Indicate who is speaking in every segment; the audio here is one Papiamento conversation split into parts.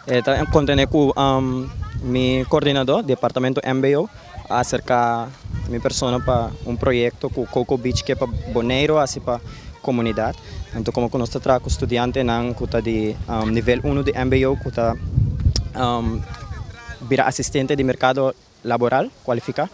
Speaker 1: E ta kontené ku mi koordinadó, departamento MBO, a aserká mi persona pa un proyekto ku Coco Beach ke pa Boneiru hasi pa komunidat. Anto komo ku nos ta traha ku studiantenan ku ta di nivel uno di MBO ku ta bira asistente di merkado laboral kualifiká,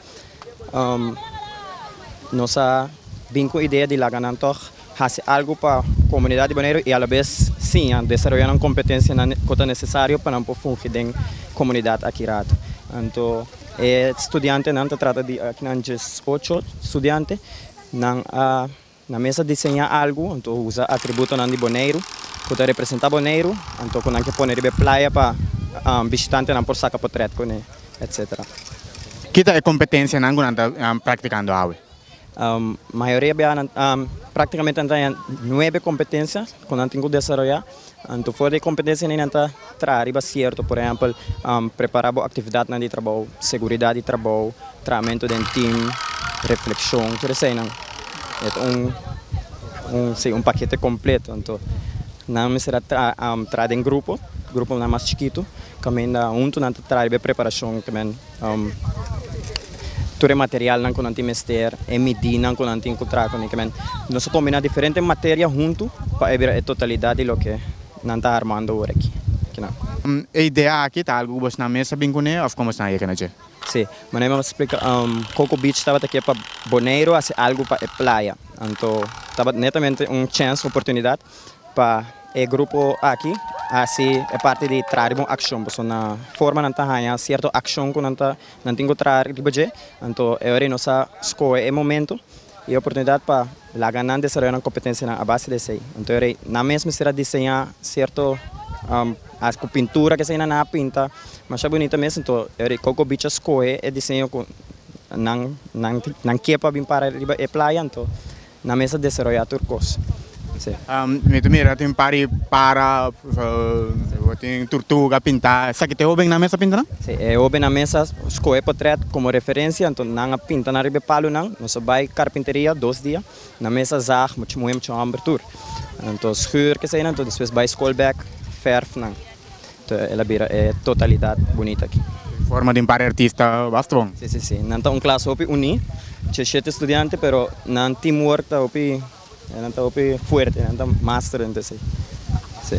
Speaker 1: nos a bin ku idea di laga nan tòg hasi algu pa komunidat di Boneiru i alabes siña desaroyá nan kompetensianan ku ta nesesario pa nan por fungi den komunidat aki rato. Anto e studiantenan ta trata di akinan 18 studiante, nan a nan mes a diseñá algu, anto usa atributonan di Boneiru ku ta representá Boneiru, anto ku nan ke pone riba e playa pa bishitantenan por saka potrèt kuné, etsetera.
Speaker 2: Ki ta e kompetensianan ku nan ta praktikando awe?
Speaker 1: Mayoria bia nan praktikamente nan ta haña nuebe kompetensia ku nan tin ku desaroyá. Anto for di e kompetensianan nan ta traha riba sierto, por ehèmpel prepará bo aktividatnan di trabou, seguridat di trabou, trahamentu den tim, reflekshon, tur eseinan. E ta un un si un pakete kompleto. Anto nan mester a traha den grupo, gruponan mas chikitu, kaminda huntu nan ta traha riba e preparashon tamen. Tur e materialnan ku nan tin mester, e midinan ku nan tin ku traha kuné. Ke men nos a kombiná diferente materia huntu pa e bira e totalidat di loke nan ta armando ora aki. Kinan.
Speaker 2: E idea aki ta algu ku bosnan mes a bin kuné òf kon bosnan a yega na dje?
Speaker 1: Sí, manera mi a splika, Coco Beach tabata ke pa Boneiru hasi algu pa e playa. Anto tabata netamente un chèns, oportunidat pa e grupo aki hasi e parti di traha riba un akshon, pasobra na forma nan ta haña sierto akshon ku nan ta nan tin ku traha riba dje, anto e ora ei nos a skohe e momento i e oportunidat pa laga nan desaroyá nan kompetensianan a base di esei. Anto e ora ei nan mes mester a diseñá sierto ku pintura ke esei nan a pinta masha bunita mes, anto e ora ei Coco Beach a skohe e diseño ku nan nan nan ke pa bin para riba e playa, anto Nan mes a desaroyá tur kos. Sí.
Speaker 2: Mi ta mira tin par di para, tin turtuga pintá. Esaki ta e hóbennan mes a pinta nan?
Speaker 1: Sí, e hóbennan mes a skohe potrèt komo referensia, anto nan a pinta nan riba e palunan. Nos a bai karpinteria 2 dia. Nan mes a zag, mucha muhé, mucha hòmber tur. Anto schuur keseinan, anto despues bai skol bèk, fèrf nan. Anto el a bira e totalidat bunita aki.
Speaker 2: Forma di un par di artista basta bon.
Speaker 1: Si, si, si. Nan ta un klas hopi uní, 17 studiante, pero nan teamwork ta hopi, nan ta hopi fuerte, nan ta master den esei. Si.